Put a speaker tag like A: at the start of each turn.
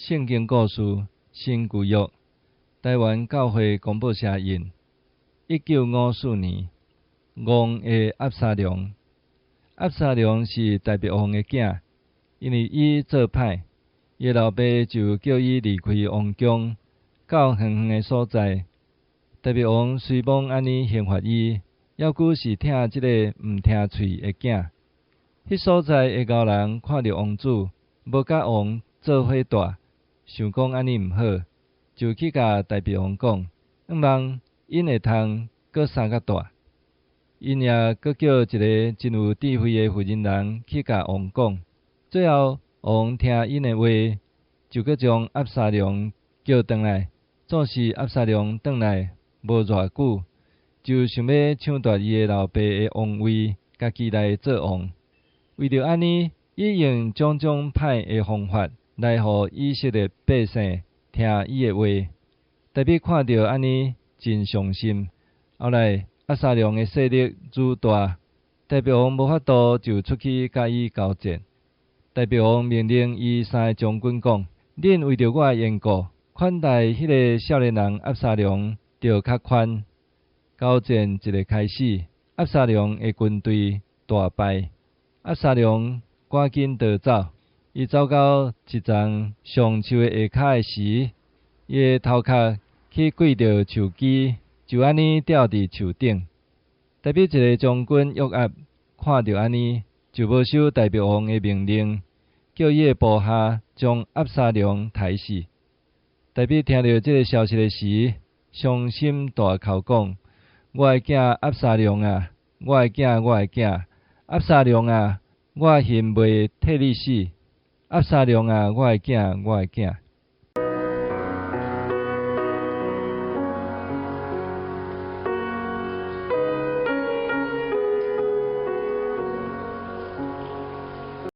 A: 聖經故事新舊約，臺灣教會公報社印，1954年，王的押沙龍。押沙龍是大衛王的囝，因為伊做歹，伊的老爸就叫伊離開王宮，到遠遠的所在。大衛王雖罔按呢刑罰伊，猶閣是疼這個毋聽喙的囝。彼所在的牛人看著王子無佮王做伙蹛，想講按呢毋好，就去共大衛王講，向望𪜶會通閣相佮蹛。𪜶也閣叫一个真有智慧的婦人人去共王講。最後王聽𪜶的話，就閣將押沙龍叫轉來。總是押沙龍轉來無偌久，就想欲搶奪伊的老爸的王位，家己來做王。為著按呢，伊用種種歹的方法來予以色列百姓聽伊的話。大衛看著按呢，真傷心。後來押沙龍的勢力愈大，大衛王無法度就出去佮伊交戰。大衛王命令伊三个將軍講：恁為著我的緣故，款待彼个少年人押沙龍，著較寬。交戰一个開始，押沙龍的軍隊大敗。押沙龍趕緊逃走，伊走到一叢橡樹的下跤的時，伊的頭殼去粿著樹枝，就按呢吊佇樹頂。大衛一个將軍約押看著按呢，就無守大衛王的命令，叫伊的部下將押沙龍刣死。大衛聽著這个消息的時，傷心大哭講：我的囝押沙龍啊，我的囝，我的囝，押沙龍啊，我還袂替你死。押沙龍啊，我的囝，我的囝。